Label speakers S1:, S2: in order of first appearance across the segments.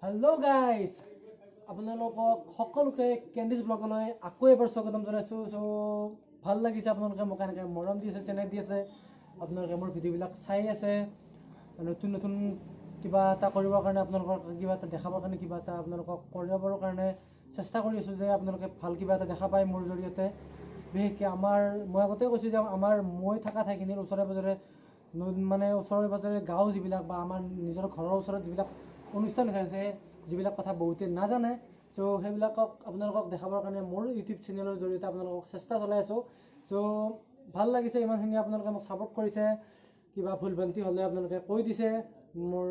S1: Hello' guys, আপোনালোকক সকলোকে কেণ্ডিজ ব্লগলৈ আকৌ এবাৰ স্বাগতম জনাইছোঁ। চ' ভাল লাগিছে আপোনালোকে মোক এনেকৈ মৰম দিছে, চেনেহ দি আছে, আপোনালোকে মোৰ ভিডিঅ'বিলাক চাই আছে। নতুন নতুন কিবা এটা কৰিবৰ কাৰণে, আপোনালোকৰ কিবা এটা দেখাবৰ কাৰণে, কিবা এটা আপোনালোকক কৰিবৰ কাৰণে চেষ্টা কৰি আছোঁ যে আপোনালোকে ভাল কিবা এটা দেখা পায় মোৰ জৰিয়তে। বিশেষকৈ আমাৰ, মই আগতে কৈছোঁ যে আমাৰ মই থকা ঠাইখিনিৰ ওচৰে পাঁজৰে, মানে ওচৰে পাঁজৰে গাঁও যিবিলাক বা আমাৰ নিজৰ ঘৰৰ ওচৰত যিবিলাক অনুষ্ঠান হৈ আছে, যিবিলাক কথা বহুতে নাজানে, চ' সেইবিলাকক আপোনালোকক দেখাবৰ কাৰণে মোৰ ইউটিউব চেনেলৰ জৰিয়তে আপোনালোকক চেষ্টা চলাই আছোঁ। চ' ভাল লাগিছে ইমানখিনি আপোনালোকে মোক ছাপোৰ্ট কৰিছে। কিবা ভুল ভ্ৰান্তি হ'লে আপোনালোকে কৈ দিছে। মোৰ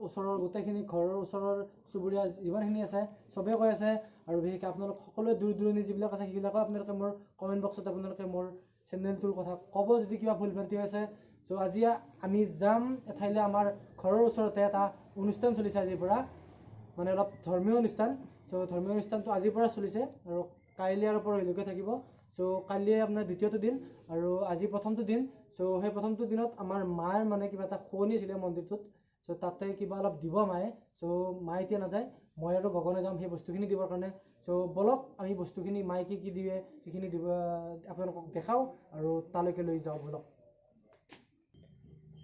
S1: ওচৰৰ গোটেইখিনি ঘৰৰ ওচৰৰ চুবুৰীয়া যিমানখিনি আছে চবেই কৈ আছে। আৰু বিশেষকৈ আপোনালোক সকলোৱে দূৰ দূৰণি যিবিলাক আছে সেইবিলাকো আপোনালোকে মোৰ কমেণ্ট বক্সত আপোনালোকে মোৰ চেনেলটোৰ কথা ক'ব যদি কিবা ভুল ভ্ৰান্তি হৈছে। চ' আজি আমি যাম এঠাইলৈ, আমাৰ ঘৰৰ ওচৰতে এটা অনুষ্ঠান চলিছে আজিৰ পৰা, মানে অলপ ধৰ্মীয় অনুষ্ঠান। চ' ধৰ্মীয় অনুষ্ঠানটো আজিৰ পৰা চলিছে আৰু কাইলৈ আৰু পৰহিলৈকে থাকিব। চ' কাইলৈ আপোনাৰ দ্বিতীয়টো দিন আৰু আজি প্ৰথমটো দিন। চ' সেই প্ৰথমটো দিনত আমাৰ মাৰ মানে কিবা এটা শুৱনি আছিলে মন্দিৰটোত। চ' তাতে কিবা অলপ দিব মায়ে। চ' মায়ে এতিয়া নাযায়, মই আৰু গগনে যাম সেই বস্তুখিনি দিবৰ কাৰণে। চ' ব'লক আমি বস্তুখিনি মায়ে কি কি দিয়ে সেইখিনি দিব আপোনালোকক দেখাওঁ আৰু তালৈকে লৈ যাওঁ ব'লক।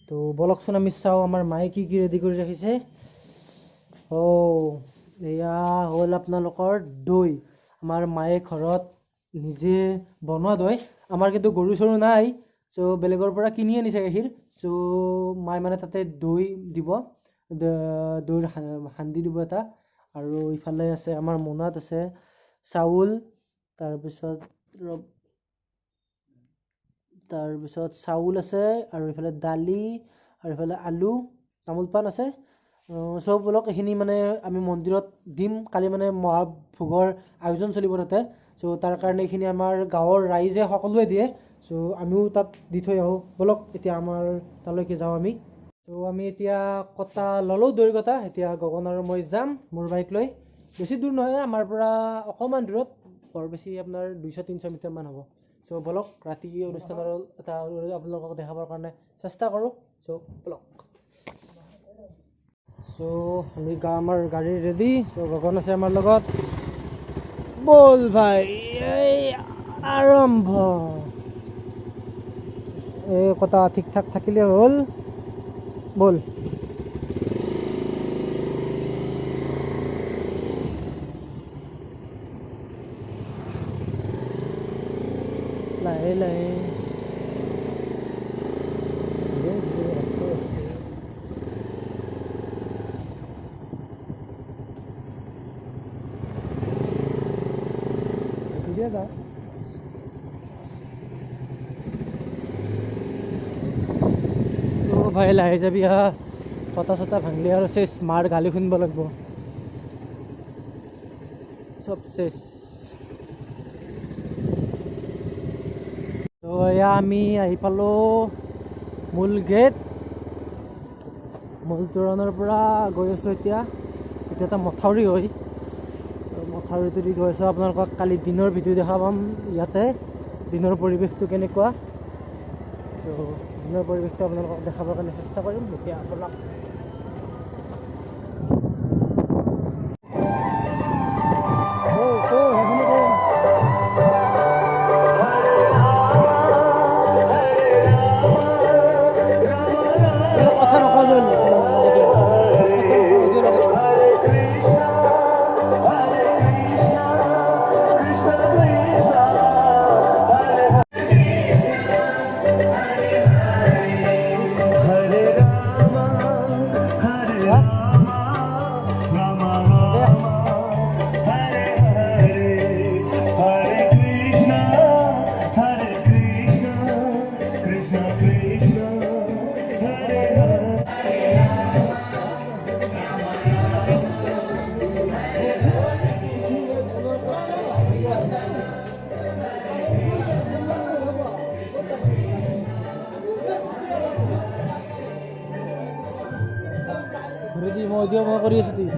S1: তো ব'লকচোন আমি চাওঁ আমাৰ মায়ে কি কি ৰেডি কৰি ৰাখিছে। অ' এয়া হ'ল আপোনালোকৰ দৈ, আমাৰ মায়ে ঘৰত নিজে বনোৱা দৈ। আমাৰ কিন্তু গৰু চৰু নাই, চ' বেলেগৰ পৰা কিনি আনিছে গাখীৰ। চ' মায়ে মানে তাতে দৈ দিব, দৈৰ সান্দি দিব এটা। আৰু ইফালে আছে আমাৰ মোনাত আছে চাউল, তাৰপিছত চাউল আছে, আৰু ইফালে দালি, আৰু ইফালে আলু, তামোল পাণ আছে। চব ব'লক এইখিনি মানে আমি মন্দিৰত দিম। কালি মানে মহাভোগৰ আয়োজন চলিব তাতে। চ' তাৰ কাৰণে এইখিনি আমাৰ গাঁৱৰ ৰাইজে সকলোৱে দিয়ে। চ' আমিও তাত দি থৈ আহোঁ ব'লক। এতিয়া আমাৰ তালৈকে যাওঁ আমি। চ' আমি এতিয়া কটা ল'লোঁ, দৈৰ কটা। এতিয়া গগন আৰু মই যাম মোৰ বাইক লৈ। বেছি দূৰ নহয়, আমাৰ পৰা অকণমান দূৰত, বৰ বেছি আপোনাৰ 200-300 মিটাৰমান হ'ব। চ' ব'লক ৰাতি অনুষ্ঠানৰ এটা আপোনালোকক দেখাবৰ কাৰণে চেষ্টা কৰোঁ। চ' ব'লক। চ' আমি আমাৰ গাড়ী ৰেডি। চ' গগন আছে আমাৰ লগত। ব'ল ভাই, এই আৰম্ভ। এই কথা ঠিক ঠাক থাকিলে হ'ল, ব'ল। লাহে লাহে ভাই, লাহে যাবি হা, কটা চটা ভাঙলি আৰু চেচ, মাৰ গালি শুনিব লাগিব, চব চেচ। তো এয়া আমি আহি পালোঁ মূল গেট, মূল তোৰণৰ পৰা গৈ আছোঁ এতিয়া। এতিয়া এটা মথাউৰি হয়, মথাউৰিটো দি গৈ আছোঁ। আপোনালোকক কালি দিনৰ ভিডিঅ' দেখা পাম ইয়াতে, দিনৰ পৰিৱেশটো কেনেকুৱা। চ' দিনৰ পৰিৱেশটো আপোনালোকক দেখাবৰ কাৰণে চেষ্টা কৰিম। এতিয়া আপোনাক কথা নকওঁ। মই অডিঅ' মই কৰি আছোঁ। তুই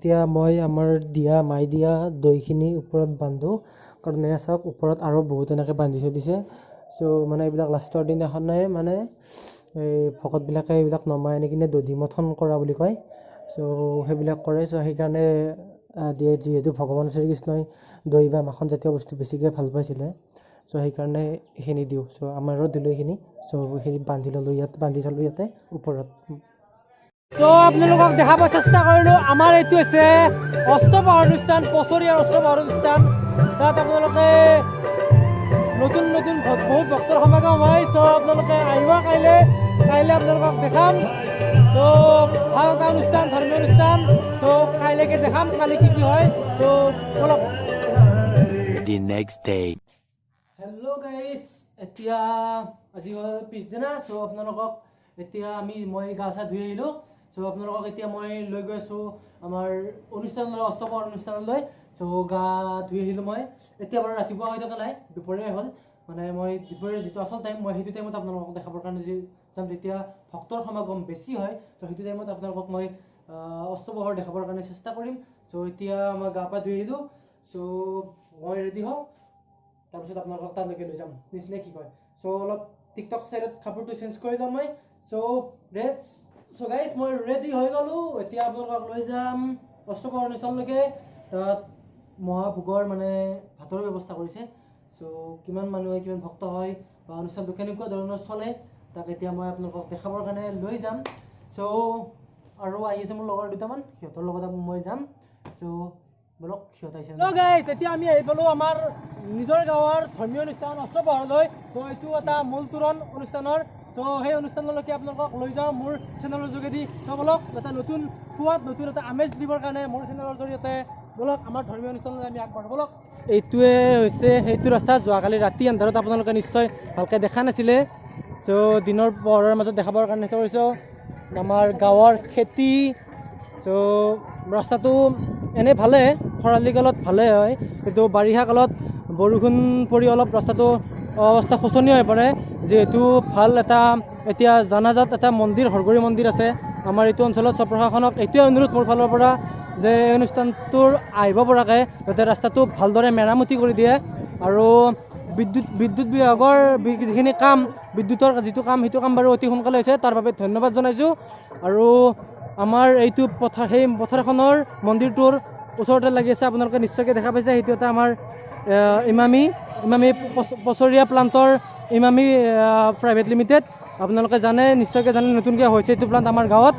S1: এতিয়া মই আমাৰ দিয়া মাই দিয়া দৈখিনি ওপৰত বান্ধো, কাৰণ এয়া চাওক ওপৰত আৰু বহুত এনেকৈ বান্ধি থৈ দিছে। চ' মানে এইবিলাক লাষ্টৰ দিনাখনে মানে এই ভকতবিলাকে এইবিলাক নমাই আনি কিনে দধি মথন কৰা বুলি কয়। চ' সেইবিলাক কৰে। চ' সেইকাৰণে দিয়ে, যিহেতু ভগৱান শ্ৰীকৃষ্ণই দৈ বা মাখন জাতীয় বস্তু বেছিকৈ ভাল পাইছিলে, চ' সেইকাৰণে এইখিনি দিওঁ। চ' আমাৰো দিলোঁ এইখিনি। চ' এইখিনি বান্ধি ল'লোঁ ইয়াত, বান্ধি থ'লোঁ ইয়াতে ওপৰত। চ' আপোনালোকক দেখাব চেষ্টা কৰিলোঁ। আমাৰ এইটো হৈছে অষ্টপ্ৰহৰ অনুষ্ঠান, বছৰীয়া অষ্টপ্ৰহৰ অনুষ্ঠান। তাত আপোনালোকে নতুন নতুন বহুত ভক্তৰ সমাগম হয়। চ' আপোনালোকে আহিব কাইলৈ, কাইলৈ আপোনালোকক দেখাম। চ' ভাল এটা অনুষ্ঠান, ধৰ্মীয় অনুষ্ঠান। চ' কাইলৈকে দেখাম কালি কি কি হয়। চ' ব'লক।
S2: The next day.
S1: Hello guys, এতিয়া আজি হ'ল পিছদিনা। চ' আপোনালোকক এতিয়া মই গা চা ধুই আহিলোঁ। চ' আপোনালোকক এতিয়া মই লৈ গৈ আছোঁ আমাৰ অনুষ্ঠানলৈ, অষ্টপ্ৰহৰ অনুষ্ঠানলৈ। চ' গা ধুই আহিলোঁ মই। এতিয়া বাৰু ৰাতিপুৱা হৈ থকা নাই, দুপৰীয়াই হ'ল। মানে মই দুপৰীয়াৰ যিটো আচল টাইম, মই সেইটো টাইমত আপোনালোকক দেখাবৰ কাৰণে যি যাম, তেতিয়া ভক্তৰ সমাগম বেছি হয়। ত' সেইটো টাইমত আপোনালোকক মই অষ্টপ্ৰহৰ দেখাবৰ কাৰণে চেষ্টা কৰিম। চ' এতিয়া মই গা পা ধুই আহিলোঁ। চ' মই ৰেডি হওঁ, তাৰপিছত আপোনালোকক তালৈকে লৈ যাম নিচিনা কি কয়। চ' অলপ টিকটক ষ্টাইলত কাপোৰটো চেঞ্জ কৰি ল'ম মই। চ' গাইজ, মই ৰেডি হৈ গ'লোঁ। এতিয়া আপোনালোকক লৈ যাম অষ্টপ্ৰহৰ অনুষ্ঠানলৈকে। তাত মহাভোগৰ মানে ভাতৰ ব্যৱস্থা কৰিছে। চ' কিমান মানুহ হয়, কিমান ভক্ত হয় বা অনুষ্ঠানটো কেনেকুৱা ধৰণৰ চলে, তাক এতিয়া মই আপোনালোকক দেখাবৰ কাৰণে লৈ যাম। চ' আৰু আহি আছে মোৰ লগৰ দুটামান, সিহঁতৰ লগত মই যাম। চ' বলক, সিহঁত আহিছে। হেল্ল' গাইজ, এতিয়া আমি আহি পালোঁ আমাৰ নিজৰ গাঁৱৰ ধৰ্মীয় অনুষ্ঠান অষ্টপ্ৰহৰলৈ। চ' এইটো এটা মূল তোৰণ অনুষ্ঠানৰ। চ' সেই অনুষ্ঠানলৈকে আপোনালোকক লৈ যাওঁ মোৰ চেনেলৰ যোগেদি। চ' বলক, এটা নতুন সোৱাদ, নতুন এটা আমেজ দিবৰ কাৰণে মোৰ চেনেলৰ জৰিয়তে বলক আমাৰ ধৰ্মীয় অনুষ্ঠানলৈ আমি আগবাঢ়ো। বলক। এইটোৱে হৈছে সেইটো ৰাস্তা। যোৱাকালি ৰাতি আন্ধাৰত আপোনালোকে নিশ্চয় ভালকৈ দেখা নাছিলে। চ' দিনৰ পোহৰৰ মাজত দেখাবৰ কাৰণে চেষ্টা কৰিছোঁ। আমাৰ গাঁৱৰ খেতি। চ' ৰাস্তাটো এনেই ভালে, খৰালি কালত ভালেই হয়, কিন্তু বাৰিষা কালত বৰষুণ পৰি অলপ ৰাস্তাটো অৱস্থা শোচনীয় হৈ পৰে। যিহেতু ভাল এটা এতিয়া জনাজাত এটা মন্দিৰ, হৰগৌৰী মন্দিৰ আছে আমাৰ এইটো অঞ্চলত। চ' প্ৰশাসনক এইটোৱে অনুৰোধ মোৰ ফালৰ পৰা যে এই অনুষ্ঠানটোৰ আহিব পৰাকৈ যাতে ৰাস্তাটো ভালদৰে মেৰামতি কৰি দিয়ে। আৰু বিদ্যুৎ বিভাগৰ যিখিনি কাম, বিদ্যুতৰ যিটো কাম, সেইটো কাম বাৰু অতি সোনকালে হৈছে, তাৰ বাবে ধন্যবাদ জনাইছোঁ। আৰু আমাৰ এইটো পথাৰ, সেই পথাৰখনৰ মন্দিৰটোৰ ওচৰতে লাগি আছে, আপোনালোকে নিশ্চয়কৈ দেখা পাইছে। সেইটো এটা আমাৰ ইমামী পছৰীয়া প্লাণ্টৰ ইমামী প্ৰাইভেট লিমিটেড। আপোনালোকে জানে, নিশ্চয়কৈ জানে, নতুনকৈ হৈছে এইটো প্লাণ্ট আমাৰ গাঁৱত।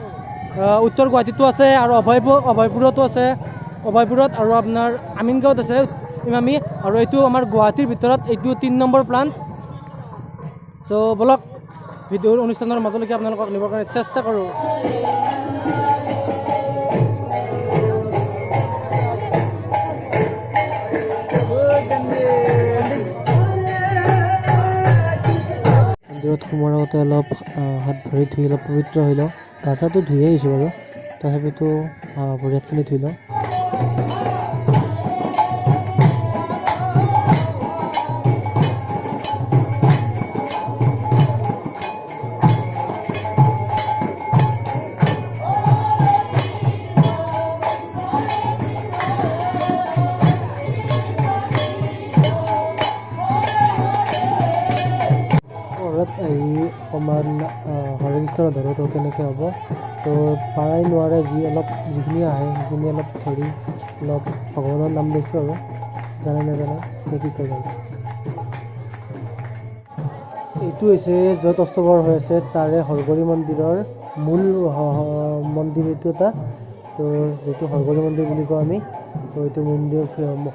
S1: উত্তৰ গুৱাহাটীতো আছে আৰু অভয়পুৰতো আছে, অভয়পুৰত আৰু আপোনাৰ আমিনগাঁৱত আছে ইমামী। আৰু এইটো আমাৰ গুৱাহাটীৰ ভিতৰত এইটো 3 নম্বৰ প্লাণ্ট। চ' বলক, ভিডিঅ'ৰ অনুষ্ঠানৰ মাজলৈকে আপোনালোকক নিবৰ কাৰণে চেষ্টা কৰোঁ। মন্দিৰত সোমোৱাৰ আগতে অলপ হাত ভৰি ধুই অলপ পবিত্ৰ হৈ লওঁ। গা চাটো ধুয়ে আহিছোঁ বাৰু, তথাপিতো ভৰি হাতখিনি ধুই লওঁ। আহি অকণমান হৰে কৃষ্ণ নধৰোঁ কেনেকৈ হ'ব, ত' পাৰাই নোৱাৰে, যি অলপ যিখিনি আহে সেইখিনি অলপ ধৰি অলপ ভগৱানৰ নাম লৈছোঁ আৰু জানে নাজানে নে কি কয় গাইজ। এইটো হৈছে য'ত অষ্টপ্ৰহৰ হৈ আছে তাৰে হৰগৌৰী মন্দিৰৰ মূল মন্দিৰ এইটো এটা। ত' যিটো হৰগৌৰী মন্দিৰ বুলি কওঁ আমি, ত' এইটো মন্দিৰ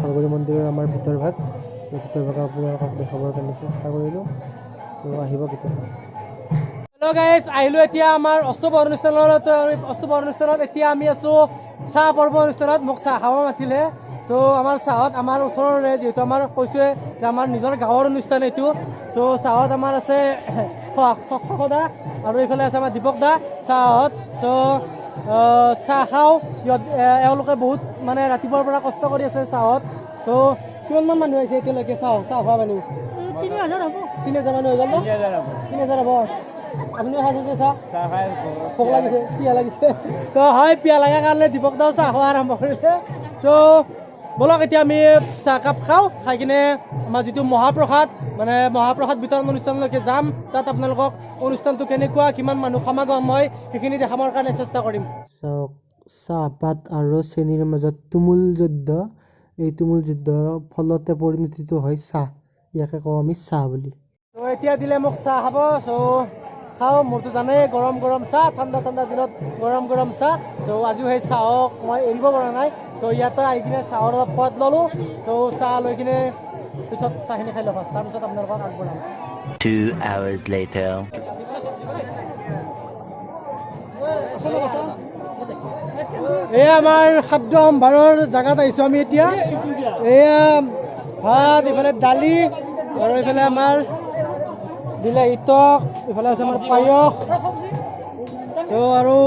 S1: হৰগৌৰী মন্দিৰৰ আমাৰ ভিতৰ ভাগ। ভিতৰ ভাগ আপোনালোকক দেখাবৰ কাৰণে চেষ্টা কৰিলোঁ। চ' আহিব কেতিয়াবা। হেল্ল' গাইজ, আহিলোঁ এতিয়া আমাৰ অষ্টপ্ৰহৰ অনুষ্ঠানত। অষ্টপ্ৰহৰ অনুষ্ঠানত এতিয়া আমি আছোঁ চাহ পৰ্ব অনুষ্ঠানত। মোক চাহ খাব মাতিলে। চ' আমাৰ চাহত আমাৰ ওচৰৰে, যিহেতু আমাৰ কৈছোঁৱে যে আমাৰ নিজৰ গাঁৱৰ অনুষ্ঠান এইটো। চ' চাহত আমাৰ আছে শশদা আৰু এইফালে আছে আমাৰ দীপক দা চাহত। চ' চাহ খাওঁ। সিহঁত এওঁলোকে বহুত মানে ৰাতিপুৱাৰ পৰা কষ্ট কৰি আছে চাহত। চ' কিমানমান মানুহ আহিছে এতিয়ালৈকে চাহ খোৱা মানুহ? 3000 হ'ব। 3000 মানুহ হৈ গ'ল ন? 3000 হ'ব। আপুনিও খাইছে চাহ? ভোক লাগিছে, পিয়াহ লাগিছে। চ' হয়, পিয়াহ লগাৰ কাৰণে দীপক দাও চাহ খোৱা আৰম্ভ কৰিছে। চ' ব'লক এতিয়া আমি চাহকাপ খাওঁ, খাই কিনে আমাৰ যিটো মহাপ্ৰসাদ, মানে মহাপ্ৰসাদ বিতৰণ অনুষ্ঠানলৈকে যাম। তাত আপোনালোকক অনুষ্ঠানটো কেনেকুৱা, কিমান মানুহ সমাগম হয়, সেইখিনি দেখাবৰ কাৰণে চেষ্টা কৰিম।
S3: চাওক, চাহপাত আৰু চেনিৰ মাজত তুমুল যুদ্ধ। এই তুমুল যুদ্ধৰ ফলতে পৰিণতিটো হয় চাহ। ইয়াকে কওঁ আমি চাহ বুলি।
S1: ত' এতিয়া দিলে মোক চাহ খাব। চ' খাওঁ, মোৰতো জানেই গৰম গৰম চাহ, ঠাণ্ডা ঠাণ্ডা দিনত গৰম গৰম চাহ। চ' আজিও সেই চাহক মই এৰিব পৰা নাই। ত' ইয়াতে আহি কিনে চাহৰ অলপ সোৱাদ ল'লোঁ। চ' চাহ লৈ কিনে পিছত চাহখিনি খাই লওঁ ফাৰ্ষ্ট, তাৰপিছত আপোনালোকক আগবঢ়াম।
S2: 2 hours later.
S1: এয়া আমাৰ খাদ্য সম্ভাৰৰ জেগাত আহিছোঁ আমি এতিয়া। এয়া ভাত, এইফালে দালি, আৰু এইফালে আমাৰ বিলাহী টক, এইফালে আছে আমাৰ পায়স। ত' আৰু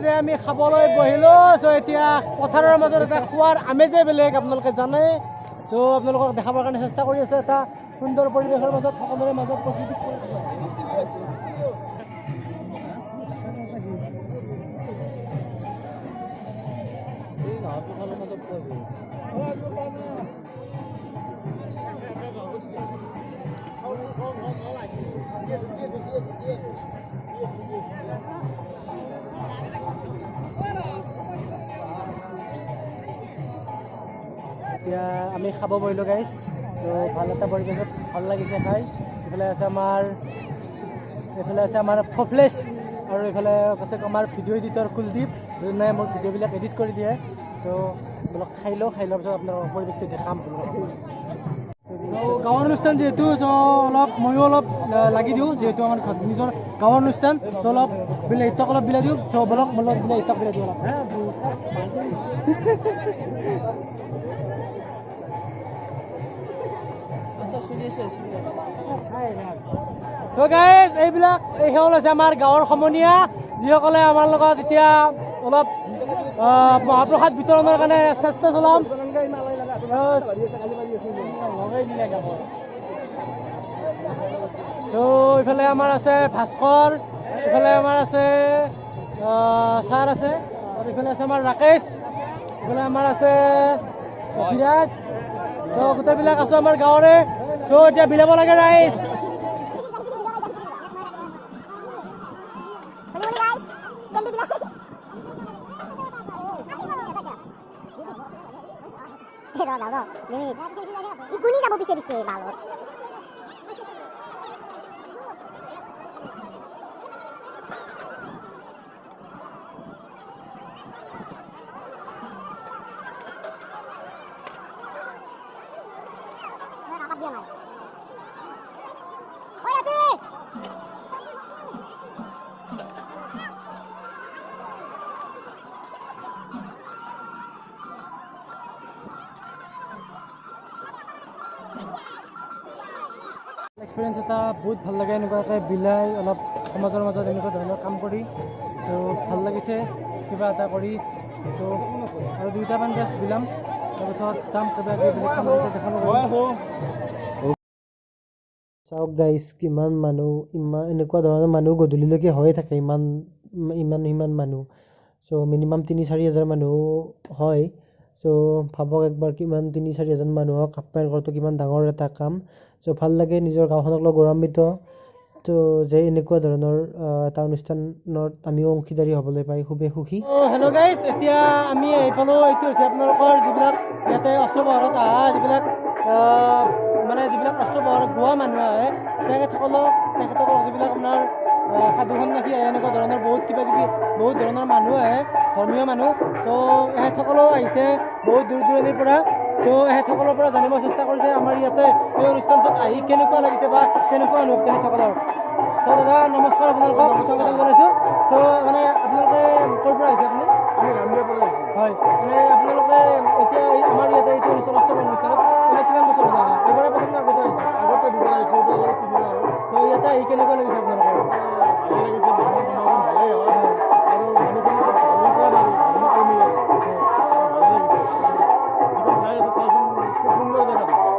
S1: যে আমি খাবলৈ বহিলোঁ। চ' এতিয়া পথাৰৰ মাজত এটা খোৱাৰ আমেজেই বেলেগ, আপোনালোকে জানে। চ' আপোনালোকক দেখাবৰ কাৰণে চেষ্টা কৰি আছোঁ এটা সুন্দৰ পৰিৱেশৰ মাজত, সকলোৰে মাজত প্ৰকৃতিক। এতিয়া আমি খাব বহিলোঁ গাইজ। ত' ভাল এটা পৰিৱেশত ভাল লাগিছে খাই। এইফালে আছে আমাৰ, এইফালে আছে আমাৰ ফফলেছ, আৰু এইফালে আছে আমাৰ ভিডিঅ' এডিটৰ কুলদীপ, যোনে মোৰ ভিডিঅ'বিলাক এডিট কৰি দিয়ে। ত' বোলক খাই লওঁ, খাই লোৱাৰ পিছত আপোনালোকৰ পৰিৱেশটো দেখাম আপোনালোকক। গাঁৱৰ অনুষ্ঠান যিহেতু, চ' অলপ ময়ো অলপ লাগি দিওঁ, যিহেতু আমাৰ ঘৰত নিজৰ গাঁৱৰ অনুষ্ঠান। চ' অলপ বিলাহী টক অলপ বিলাই দিওঁ। চ' বলক অলপ বিলাহী টক বিলাই দিওঁ অলপ। ত' গাইজ, এইবিলাক এইসকল হৈছে আমাৰ গাঁৱৰ সমনীয়া, যিসকলে আমাৰ লগত এতিয়া অলপ মহাপ্ৰসাদ বিতৰণৰ কাৰণে চেষ্টা চলাম। ত' ইফালে আমাৰ আছে ভাস্কৰ, ইফালে আমাৰ আছে ছাৰ আছে, আৰু ইফালে আছে আমাৰ ৰাকেশ, ইফালে আমাৰ আছে বিৰাজ। ত' গোটেইবিলাক আছোঁ আমাৰ গাঁৱৰে। ত' এতিয়া বিলাব লাগে ৰাইজ। এক্সপিৰিয়েঞ্চ এটা বহুত ভাল লাগে, এনেকুৱাকৈ বিলাই অলপ সমাজৰ মাজত এনেকুৱা ধৰণৰ কাম কৰি। ত' ভাল লাগিছে কিবা এটা কৰি। ত' আৰু দুটামান জাষ্ট বিলাম, তাৰপিছত যাম কিবা কিবি বেলেগ কাম আছে দেখাব পাৰিম।
S3: চাওক গাইজ, কিমান মানুহ, ইমান এনেকুৱা ধৰণৰ মানুহ গধূলিলৈকে হৈয়ে থাকে, ইমান ইমান ইমান মানুহ। চ' মিনিমাম 3-4 হাজাৰ মানুহ হয়। চ' ভাবক একবাৰ, কিমান 3-4 হাজাৰ মানুহক আপ্যায়ন কৰাটো কিমান ডাঙৰ এটা কাম। চ' ভাল লাগে, নিজৰ গাঁওখনক লৈ গৌৰৱান্বিত। ত' যে এনেকুৱা ধৰণৰ এটা অনুষ্ঠানত আমিও অংশীদাৰী হ'বলৈ পাই খুবেই সুখী।
S1: হেল্ল' গাইজ, এতিয়া আমি আহি পালোঁ। এইটো হৈছে আপোনালোকৰ যিবিলাক ইয়াতে অস্ত্ৰপহাৰত অহা যিবিলাক মানে যিবিলাক অস্ত্ৰপহাৰত গোৱা মানুহ আহে, তেখেতসকলক যিবিলাক আপোনাৰ সাধু সন্যাসী আহে, এনেকুৱা ধৰণৰ বহুত কিবা কিবি বহুত ধৰণৰ মানুহ আহে, ধৰ্মীয় মানুহ। ত' এখেতসকলেও আহিছে বহুত দূৰ দূৰণিৰ পৰা। ত' এখেতসকলৰ পৰা জানিব চেষ্টা কৰিছে আমাৰ ইয়াতে এই অনুষ্ঠানটোত আহি কেনেকুৱা লাগিছে বা কেনেকুৱা অনুভৱ তেখেতসকলৰ। ত' দাদা নমস্কাৰ, আপোনালোকক স্বাগতম জনাইছোঁ। চ' মানে আপোনালোকে ক'ৰ পৰা আহিছে? আপুনি?
S4: আমি ৰামদিয়াৰ পৰা আহিছোঁ।
S1: হয়, মানে আপোনালোকে এতিয়া আমাৰ ইয়াতে এইটো অনুষ্ঠান অষ্টম অনুষ্ঠানত মানে কিমান বছৰ হ'ল অহা? এইবাৰে প্ৰথম নে আগতে আহিছে?
S4: আগতে দুবাৰ আহিছোঁ, এইবাৰ লগত তিনিবাৰ হ'ল।
S1: ত' ইয়াতে আহি কেনেকুৱা লাগিছে আপোনালোকৰ?
S4: ভালে লাগিছে, মানুহৰ সমাগম ভালেই হয় আৰু মানুহখিনি খুব ধৰ্মপ্ৰাণ আৰু ধৰ্মপ্ৰেমী আৰু ভালে লাগিছে। যিখন ঠাই আছে ঠাইখন খুব সুন্দৰ জেগাত আছে।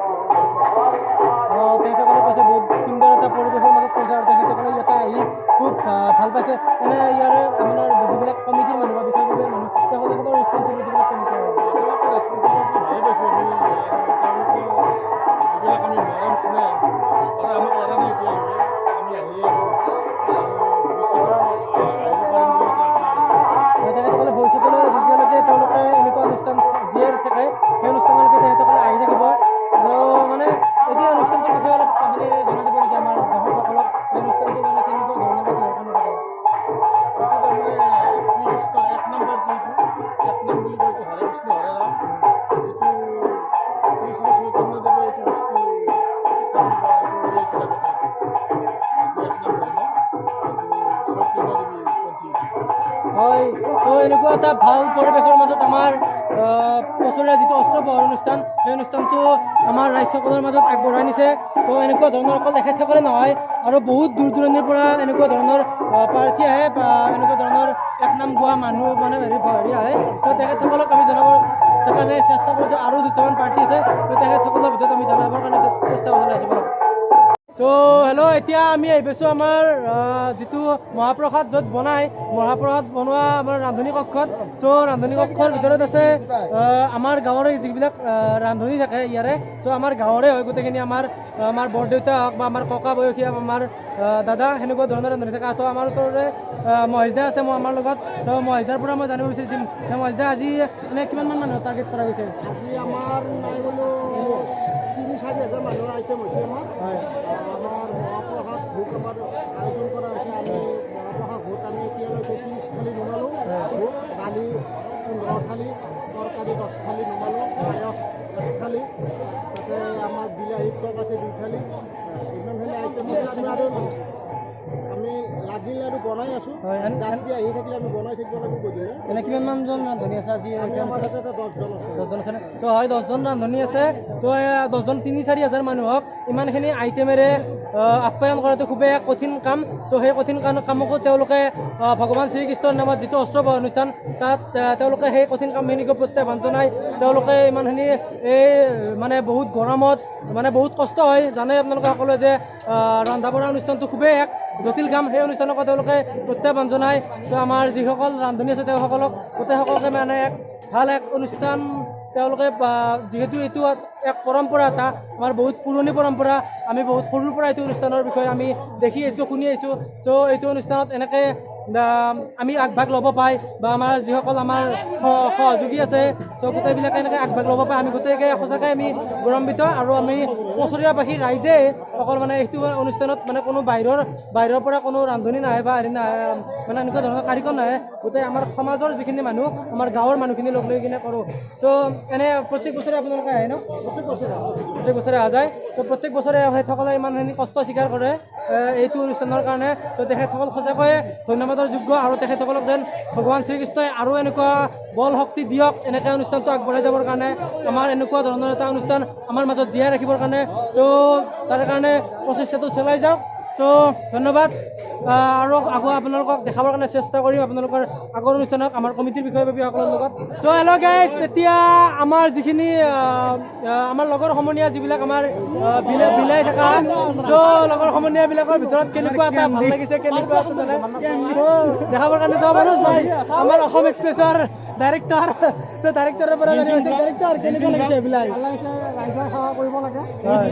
S1: এনেকুৱা এটা ভাল পৰিৱেশৰ মাজত আমাৰ বছৰীয়া যিটো অস্ত্ৰপ্ৰহৰ অনুষ্ঠান, সেই অনুষ্ঠানটো আমাৰ ৰাইজসকলৰ মাজত আগবঢ়াই নিছে। ত' এনেকুৱা ধৰণৰ অকল এখেতসকলে নহয়, আৰু বহুত দূৰ দূৰণিৰ পৰা এনেকুৱা ধৰণৰ প্ৰাৰ্থী আহে বা এনেকুৱা ধৰণৰ এক নাম গোৱা মানুহ মানে হেৰি হেৰি আহে। ত' তেখেতসকলক আমি জনাবৰ কাৰণে চেষ্টা কৰিছোঁ। আৰু দুটামান প্ৰাৰ্থী আছে, ত' তেখেতসকলৰ ভিতৰত আমি জনাবৰ কাৰণে চেষ্টা কৰি আছোঁ। বলক। ত' হেল্ল', এতিয়া আমি আহি পাইছোঁ আমাৰ যিটো মহাপ্ৰসাদ য'ত বনায়, মহাপ্ৰসাদ বনোৱা আমাৰ ৰান্ধনী কক্ষত। চ' ৰান্ধনী কক্ষৰ ভিতৰত আছে আমাৰ গাঁৱৰে যিবিলাক ৰান্ধনী থাকে ইয়াৰে। চ' আমাৰ গাঁৱৰে হয় গোটেইখিনি, আমাৰ আমাৰ বৰদেউতা হওক বা আমাৰ ককা বয়সীয়া আমাৰ দাদা, সেনেকুৱা ধৰণৰ ৰান্ধনী থাকে। চ' আমাৰ ওচৰৰে মহেশদা আছে মই আমাৰ লগত। চ' মহেশদাৰ পৰা মই জানিব বিচাৰিম যে মহেশদা, আজি এনে কিমানমান মানুহ টাৰ্গেট কৰা গৈছে?
S4: আজি আমাৰ নাই বোলো 3-4 হাজাৰ মানুহৰ আইটেম হৈছে আমাৰ।
S1: হয়।
S4: আমাৰ মহাপ্ৰসাদ ভোগ আমাৰ আয়োজন কৰা হৈছে। আমি মহাপ্ৰসাদ ভোগ আমি এতিয়ালৈকে 30 থালি নমালোঁ ভোগ, দালি 15 থালি, তৰকাৰী 10 থালি নমালোঁ, পায়স 1 থালি, তাতে আমাৰ বিলাহী টক আছে 2 থালি। ইমানখিনি আইটেম আছে। আমি আৰু আমি লাগিল আৰু বনাই আছোঁ।
S1: হয়,
S4: যাত্ৰী আহি থাকিলে আমি বনাই থাকিব লাগিব গধূলি।
S1: এনে কিমানজন ৰান্ধনী আছে আজি?
S4: আমি আমাৰ তাতে 10জন আছে।
S1: 10জন আছে। ত' হয়, 10জন ৰান্ধনী আছে। ত' 10জন 3-4 হাজাৰ মানুহক ইমানখিনি আইটেমেৰে আপ্যায়ন কৰাটো খুবেই এক কঠিন কাম। চ' সেই কঠিন কামকো তেওঁলোকে ভগৱান শ্ৰীকৃষ্ণৰ নামত যিটো অস্ত্ৰপ্ৰহৰ অনুষ্ঠান, তাত তেওঁলোকে সেই কঠিন কামখিনিকো প্ৰত্যাহ্বান জনাই তেওঁলোকে ইমানখিনি এই মানে বহুত গৰমত মানে বহুত কষ্ট হয়। জানে আপোনালোকে সকলোৱে যে ৰন্ধা বঢ়া অনুষ্ঠানটো খুবেই এক জটিল কাম। সেই অনুষ্ঠানকো তেওঁলোকে প্ৰত্যাহ্বান জনাই। ত' আমাৰ যিসকল ৰান্ধনী আছে তেওঁসকলক গোটেইসকলকে মানে এক ভাল এক অনুষ্ঠান তেওঁলোকে, যিহেতু এইটো এক পৰম্পৰা এটা আমাৰ বহুত পুৰণি পৰম্পৰা, আমি বহুত সৰুৰ পৰা এইটো অনুষ্ঠানৰ বিষয়ে আমি দেখি আহিছোঁ, শুনি আহিছোঁ। চ' এইটো অনুষ্ঠানত এনেকৈ আমি আগভাগ ল'ব পাই বা আমাৰ যিসকল আমাৰ সহযোগী আছে, চ' গোটেইবিলাকে এনেকৈ আগভাগ ল'ব পাই আমি গোটেইকে সঁচাকৈ আমি গৌৰৱান্বিত। আৰু আমি পছৰীয়াবাসী ৰাইজে অকল মানে এইটো অনুষ্ঠানত মানে কোনো বাহিৰৰ পৰা কোনো ৰান্ধনী নাহে বা হেৰি নাহে, মানে এনেকুৱা ধৰণৰ কাৰিকৰ নাহে, গোটেই আমাৰ সমাজৰ যিখিনি মানুহ, আমাৰ গাঁৱৰ মানুহখিনি লগ লাগি কিনে কৰোঁ। চ' এনে প্ৰত্যেক বছৰে আপোনালোকে আহে ন? প্ৰত্যেক বছৰে অহা যায়। চ' প্ৰত্যেক বছৰে তেখেতসকলে ইমানখিনি কষ্ট স্বীকাৰ কৰে এইটো অনুষ্ঠানৰ কাৰণে। চ' তেখেতসকল সঁচাকৈয়ে ধন্যবাদৰ যোগ্য আৰু তেখেতসকলক যেন ভগৱান শ্ৰীকৃষ্ণই আৰু এনেকুৱা বল শক্তি দিয়ক এনেকৈ অনুষ্ঠানটো আগবঢ়াই যাবৰ কাৰণে, আমাৰ এনেকুৱা ধৰণৰ এটা অনুষ্ঠান আমাৰ মাজত জীয়াই ৰাখিবৰ কাৰণে। চ' তাৰ কাৰণে প্ৰচেষ্টাটো চলাই যাওক। চ' ধন্যবাদ। আৰু আকৌ আপোনালোকক দেখাবৰ কাৰণে চেষ্টা কৰিম আপোনালোকৰ আগৰ অনুষ্ঠানক আমাৰ কমিটিৰ বিষয়ববীয়াসকলৰ লগত। চ' হেল্ল' গাইজ, এতিয়া আমাৰ যিখিনি আমাৰ লগৰ সমনীয়া যিবিলাক আমাৰ বিলাই থকা, চ' লগৰ সমনীয়াবিলাকৰ ভিতৰত কেনেকুৱা এটা ভাল লাগিছে, কেনেকুৱা এটা জানে দেখাবৰ কাৰণে যোৱা মানুহ নাই। আমাৰ অসম এক্সপ্ৰেছৰ ডাইৰেক্টৰ, চ' ডাইৰেক্টৰৰ পৰা জানিব বিচাৰিম, ডাইৰেক্টৰ কেনেকুৱা লাগিছে বিলাই?
S3: ভাল লাগিছে, ৰাইজৰ সেৱা কৰিব লাগে।
S1: হয়।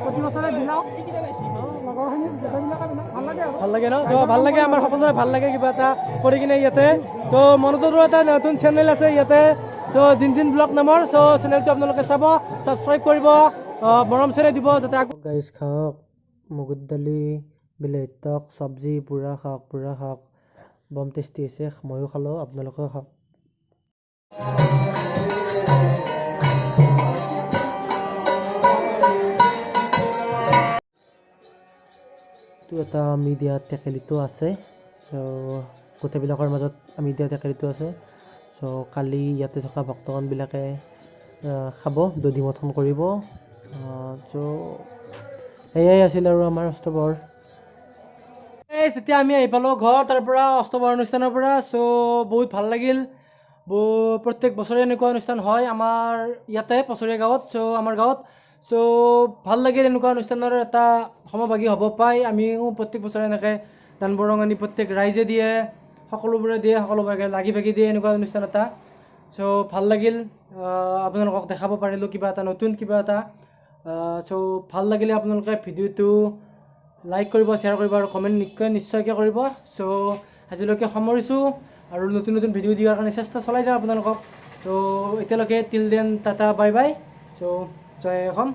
S3: প্ৰতি বছৰে বিলাওঁ, লগৰখিনি গোটেইবিলাকে বিলাওঁ, ভাল লাগে আৰু।
S1: ভাল লাগে ন? ত' ভাল লাগে, আমাৰ সকলোৰে ভাল লাগে কিবা এটা কৰি কিনে ইয়াতে। ত' মনোজৰো এটা নতুন চেনেল আছে ইয়াতে, চ' জিনজিন ব্লগ নামৰ। চ' চেনেলটো আপোনালোকে চাব, ছাবস্ক্ৰাইব কৰিব, মৰম চেনেহ দিব যাতে আগত
S3: গাইজ খাওক মগুৰ দালি, বিলাহী টক, চব্জি পুৰা খাওক, পুৰা খাওক, বম টেষ্টি হৈছে। ময়ো খালোঁ, আপোনালোকেও খাওক। এইটো এটা আমি দিয়া টেকেলিটো আছে। চ' গোটেইবিলাকৰ মাজত আমি দিয়া টেকেলিটো আছে। চ' কালি ইয়াতে থকা ভক্তগণবিলাকে খাব, দধি মথন কৰিব। চ' সেয়াই আছিল আৰু আমাৰ অষ্টপ্ৰহৰ।
S1: যেতিয়া আমি আহি পালোঁ ঘৰ, তাৰ পৰা অষ্টপ্ৰহৰ অনুষ্ঠানৰ পৰা। চ' বহুত ভাল লাগিল। প্ৰত্যেক বছৰে এনেকুৱা অনুষ্ঠান হয় আমাৰ ইয়াতে পছৰীয়া গাঁৱত, চ' আমাৰ গাঁৱত। চ' ভাল লাগিল এনেকুৱা অনুষ্ঠানৰ এটা সমভাগী হ'ব পাই। আমিও প্ৰত্যেক বছৰে এনেকৈ দান বৰঙণি প্ৰত্যেক ৰাইজে দিয়ে, সকলোবোৰে দিয়ে, সকলোবোৰে লাগি ভাগি দিয়ে এনেকুৱা অনুষ্ঠান এটা। চ' ভাল লাগিল, আপোনালোকক দেখাব পাৰিলোঁ কিবা এটা নতুন কিবা এটা। চ' ভাল লাগিলে আপোনালোকে ভিডিঅ'টো লাইক কৰিব, শ্বেয়াৰ কৰিব আৰু কমেণ্ট নিশ্চয়কৈ কৰিব। চ' আজিলৈকে সামৰিছোঁ আৰু নতুন নতুন ভিডিঅ' দিয়াৰ কাৰণে চেষ্টা চলাই যাম আপোনালোকক। চ' এতিয়ালৈকে till then tata bye bye. So Jay Assam.